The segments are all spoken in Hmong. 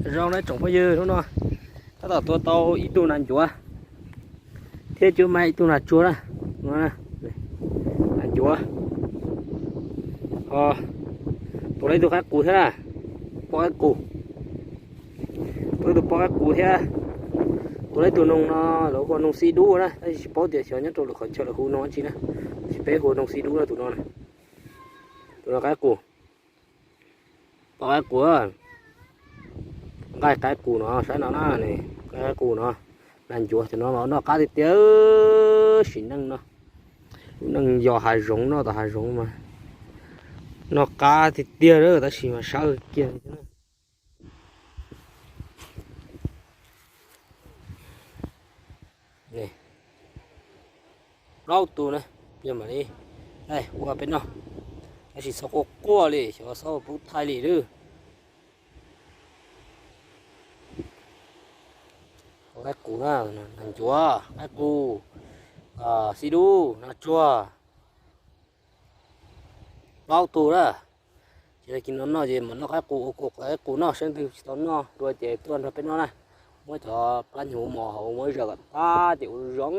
Zoo na tsoom phooj ywg, hnub no tab tom tua tau ib tug nas ncuav thiab cua, mas ib tug nas tsuag na, nas ncuav. Tua tau ib tug qaib qus thiab na, pob qaib qus. Tua tau ib tug pob qaib qus thiab. Tua tau ib tug noog no, lawv hu ua noog xib dub na, tab sis tsis paub tias xyov nyob rau lwm qhov chaw lawv hu ua noog dab tsi na. Tab sis peb hu ua noog xib dub na tus no. Tus no qaib qus. Pob qaib qus, nqaij qaib qus no, saib no na, nqaij qaib qus no, nas ncuav cov no mas noj qab tiag tiag, sim neej no. Lub neej yos hav zoov noj tom hav zoov mas noj qab tiag tiag, tab sis mas sawv kiag li thiab na. Plaub tus na, mam li ua peb noj, tab sis txhob quaj quaj li, xyov txhob pub thaij li lawm. Qaib qus na, nas ncuav, qaib qus, xib dub, nas tsuag. Plaub tug na. Ces tag kis no noj ces mam noj qaib qus, ua qaib qus noj, seb leej twg tsis tau noj dua ces tuaj nrog peb noj na. Muab cov plab hnyuv mos hauv muab zom kom tag ces ua zoo,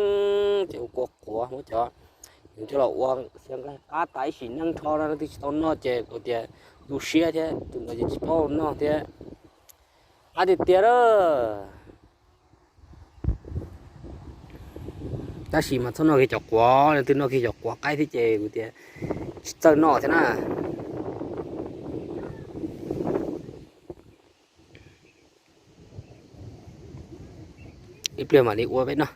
ces ua kua quav, muab cov hnyuv coj los ua xyaw nqaij qab tas ib sim neej nrho no, leej twg tsis tau noj ces kuv tias tu siab thiab, tus ntawd ces tsis paub noj thiab. Qab tiag tiag lawm. Tab sis mas txhob noj kiag cov quav, leej twg noj kiag cov quav qaib thiab ces kuv tias tsis txawj noj thiab na. Ib pliag mam li ua peb noj.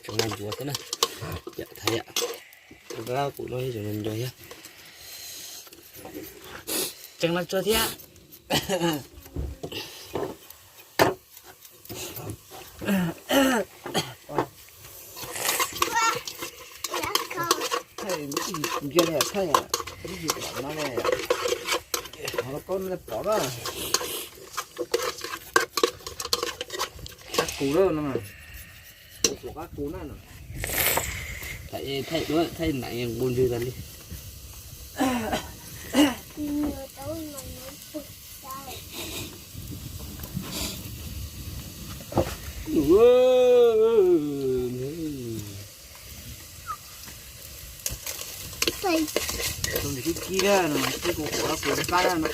Tseem nas ncuav thiab na. Yam thaij yam, tus qaib qus no tseem nas ncuav thiab. Tseem nas tsuag thiab. Thaij, thaij, thaij, qab qus lawm no. Qab qus na no. Thaij, thaij duab, thaij ntev nqus ntswg tas li. Tus ntawm kib kib na, no mas kib kuv quav kuv qab na no.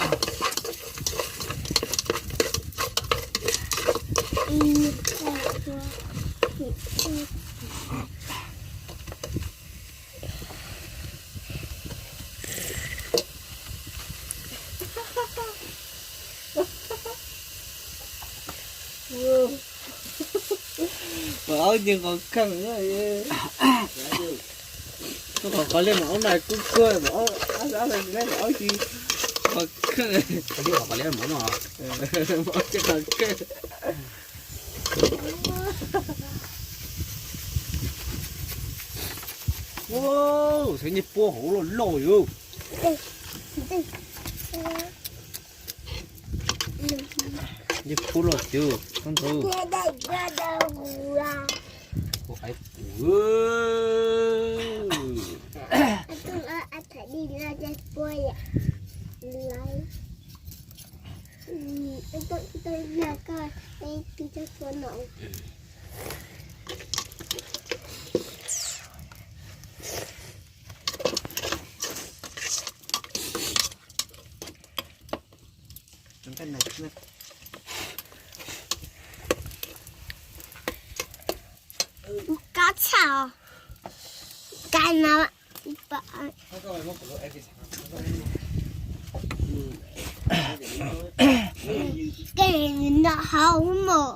Mas aub ces qhov kheej. Qhov liaj mas aub na kuj kuag mas aub, aub, aub, aub, aub, qhov kheej. Qhov liaj mas aub no. Aub ces qhov kheej. Saib nyiaj puab hauv loj loj yus. Nyiaj puab loj tiag, txhob ntawd. Ua qaib qus. Kab tshaj os. Kab no, kab no hauv mos.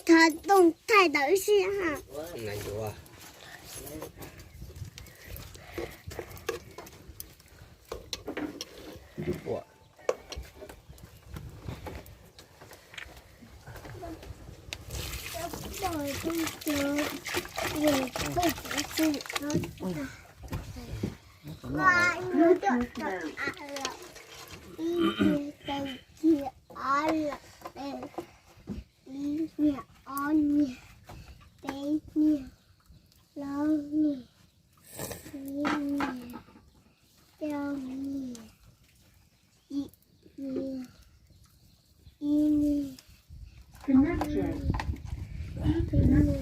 Thov tooj thaij tau ib sij ha. Ua. Ib niag, ob niag, peb niag, plaub niag, tsib niag, rau niag, yim niag, ib niag, ob niag, peb niag,